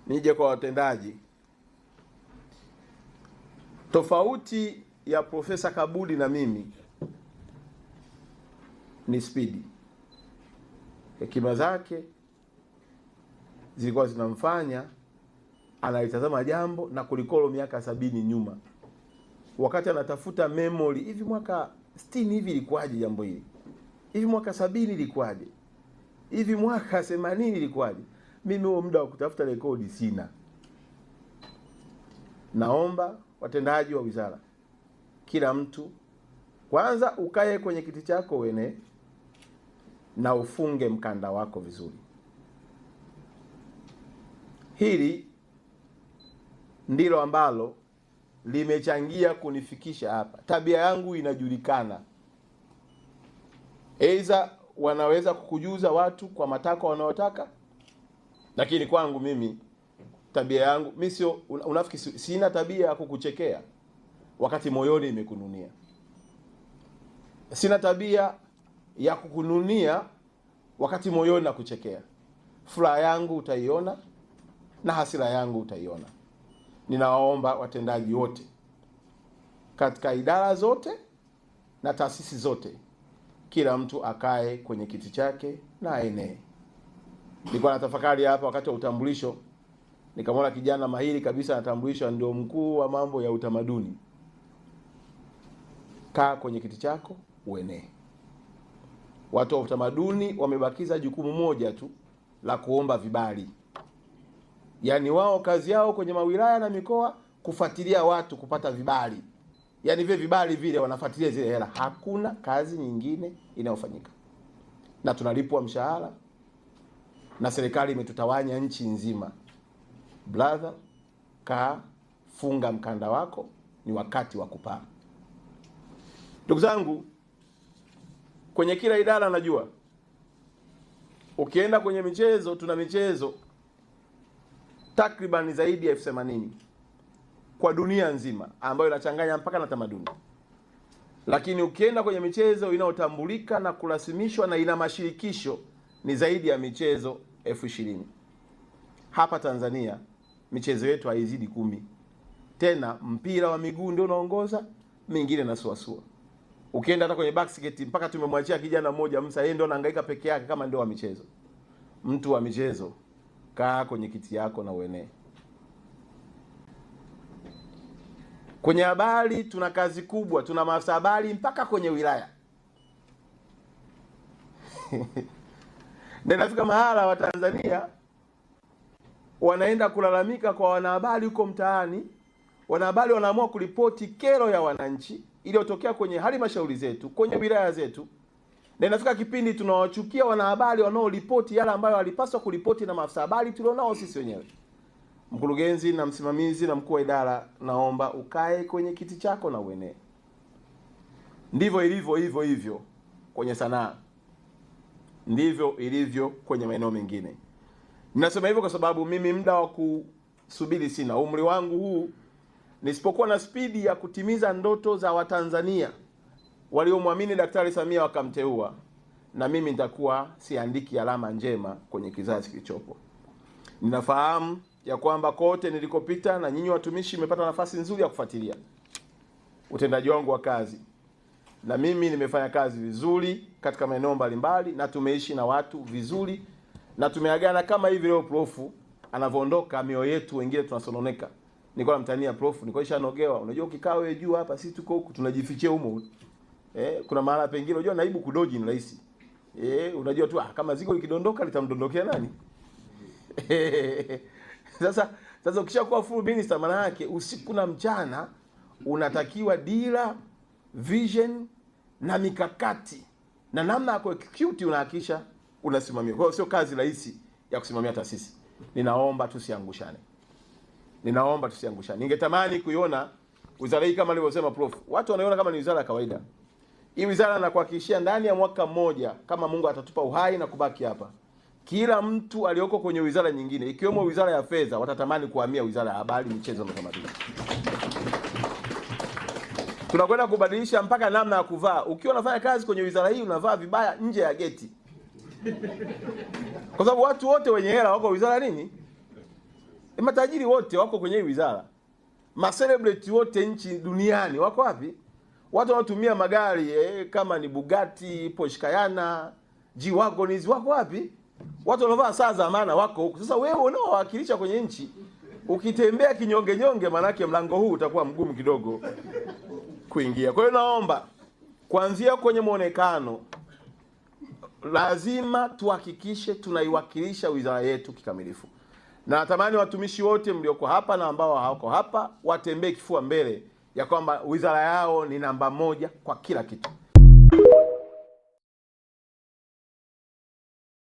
Nije kwa watendaji. Tofauti ya Profesa Kabudi na mimi ni spidi. Hekima zake zilikuwa zinamfanya analitazama jambo na kulikolo miaka 70 nyuma, wakati anatafuta memory, hivi mwaka 60 hivi ilikuwaje jambo hili, hivi mwaka 70 ilikuwaje, hivi mwaka 80 ilikuwaje. Mimi huo muda wa kutafuta rekodi sina. Naomba watendaji wa wizara, kila mtu kwanza ukae kwenye kiti chako wene na ufunge mkanda wako vizuri. Hili ndilo ambalo limechangia kunifikisha hapa. Tabia yangu inajulikana. Aidha wanaweza kukujuza watu kwa matakwa wanayotaka, lakini kwangu mimi tabia yangu, mimi sio unafiki, sina tabia ya kukuchekea wakati moyoni imekununia. Sina tabia ya kukununia wakati moyoni nakuchekea. Furaha yangu utaiona na hasira yangu utaiona. Ninawaomba watendaji wote katika idara zote na taasisi zote, kila mtu akae kwenye kiti chake na aenee. Nilikuwa natafakari hapa wakati wa utambulisho, nikamwona kijana mahiri kabisa anatambulishwa ndio mkuu wa mambo ya utamaduni. Kaa kwenye kiti chako uenee. Watu wa utamaduni wamebakiza jukumu moja tu la kuomba vibali. Yaani wao kazi yao kwenye mawilaya na mikoa kufuatilia watu kupata vibali. Yaani vile vibali vile wanafuatilia zile hela. Hakuna kazi nyingine inayofanyika. Na tunalipwa mshahara na serikali imetutawanya nchi nzima. Brother, kaa, funga mkanda wako, ni wakati wa kupaa. Ndugu zangu, kwenye kila idara najua ukienda kwenye michezo, tuna michezo takriban zaidi ya 80,000 kwa dunia nzima, ambayo inachanganya mpaka na tamaduni. Lakini ukienda kwenye michezo inayotambulika na kurasimishwa na ina mashirikisho ni zaidi ya michezo 20,000. Hapa Tanzania michezo yetu haizidi 10. Tena mpira wa miguu ndio unaongoza, mingine nasuasua. Ukienda hata kwenye basket mpaka tumemwachia kijana mmoja Musa, yeye ndio anahangaika peke yake kama ndio wa michezo. Mtu wa michezo, kaa kwenye kiti yako na uenee. Kwenye habari tuna kazi kubwa, tuna maafisa habari mpaka kwenye wilaya. Na inafika mahala wa Tanzania wanaenda kulalamika kwa wanahabari huko mtaani. Wanahabari wanaamua kuripoti kero ya wananchi iliyotokea kwenye halmashauri zetu, kwenye wilaya zetu. Na inafika kipindi tunawachukia wanahabari wanaoripoti yale ambayo walipaswa kuripoti na maafisa habari tulionao sisi wenyewe. Mkurugenzi na msimamizi na mkuu wa idara, naomba ukae kwenye kiti chako na uenee. Ndivyo ilivyo hivyo hivyo kwenye sanaa. Ndivyo ilivyo kwenye maeneo mengine. Ninasema hivyo kwa sababu mimi muda wa kusubiri sina. Umri wangu huu, nisipokuwa na spidi ya kutimiza ndoto za Watanzania waliomwamini Daktari Samia wakamteua, na mimi nitakuwa siandiki alama njema kwenye kizazi kilichopo. Ninafahamu ya kwamba kote nilikopita na nyinyi watumishi mmepata nafasi nzuri ya kufuatilia utendaji wangu wa kazi. Na mimi nimefanya kazi vizuri katika maeneo mbalimbali na tumeishi na watu vizuri na tumeagana kama hivi leo prof anavyoondoka, mioyo yetu wengine tunasononeka. Nilikuwa namtania prof, nilikuwa nishanogewa. Unajua ukikaa wewe juu hapa, sisi tuko huku tunajifichia humo. Kuna mahala pengine unajua naibu kudoji ni rahisi. Unajua tu kama zigo likidondoka litamdondokea nani? Sasa ukishakuwa full minister, maana yake usiku na mchana unatakiwa dira, vision na mikakati na namna ya kuexecute, unahakikisha unasimamia. Kwa hiyo sio kazi rahisi ya kusimamia taasisi. Ninaomba tusiangushane. Ninaomba tusiangushane. Ningetamani kuiona wizara hii kama alivyosema prof. Watu wanaiona kama ni wizara ya kawaida. Hii wizara nakuhakikishia ndani ya mwaka mmoja, kama Mungu atatupa uhai na kubaki hapa, kila mtu aliyoko kwenye wizara nyingine ikiwemo wizara ya fedha watatamani kuhamia wizara ya habari, michezo na utamaduni. Tunakwenda kubadilisha mpaka namna ya kuvaa. Ukiwa unafanya kazi kwenye wizara hii unavaa vibaya nje ya geti. Kwa sababu watu wote wenye hela wako wizara nini? Matajiri wote wako kwenye hii wizara, macelebrity wote nchi duniani wako wapi? Watu wanaotumia magari kama ni Bugatti, Porsche Cayenne, G-Wagon hizi wako wapi? Watu wanaovaa saa za maana wako huku. Sasa wewe unaowakilisha kwenye nchi ukitembea kinyonge nyonge, manake mlango huu utakuwa mgumu kidogo kuingia. Kwa hiyo naomba kuanzia kwenye muonekano, lazima tuhakikishe tunaiwakilisha wizara yetu kikamilifu, na natamani watumishi wote mlioko hapa na ambao hawako hapa watembee kifua mbele ya kwamba wizara yao ni namba moja kwa kila kitu.